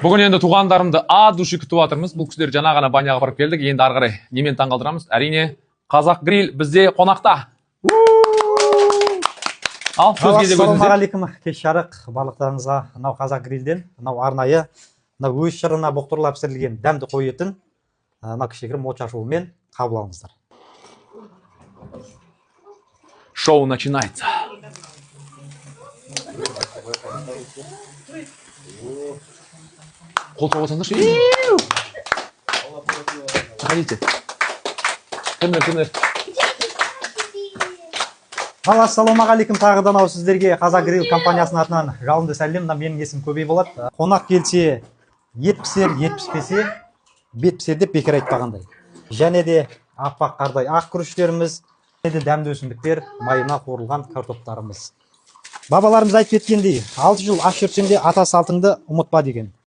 Бүгін енді туғандарымды от души күтіп жатырмыз. Бұл кісілер жаңа ғана баняға барып келдік. Енді ары қарай немен таңғалдырамыз? Әрине, Қазақ Гриль бізде қонақта. Ал сөз кезегі өзіңізде. Ассалаумағалейкум, кеш жарық барлықтарыңызға! Мынау Қазақ Грильден мынау арнайы, мынау өз шырына бұқтырыла пісірілген дәмді қой етін, мынау кішігірім отшашуымен қабыл алыңыздар. Шоу начинается. Қол соғып отырсаңдаршы. Иу! Заходите. Кіріңдер, кіріңдер. Ал ассалаумағалейкум тағы да, мынау сіздерге Қазақ Гриль компаниясының атынан жалынды сәлем. Мына менің есімім Көбей болады. Қонақ келсе, ет пісер, ет піспесе, бет пісер деп бекер айтпағандай. Және де аппақ қардай ақ күріштеріміз және де дәмді өсімдіктер майына қуырылған картоптарымыз. Бабаларымыз айтып кеткендей, 6 жыл аш жүрсең де, ата салтыңды ұмытпа деген.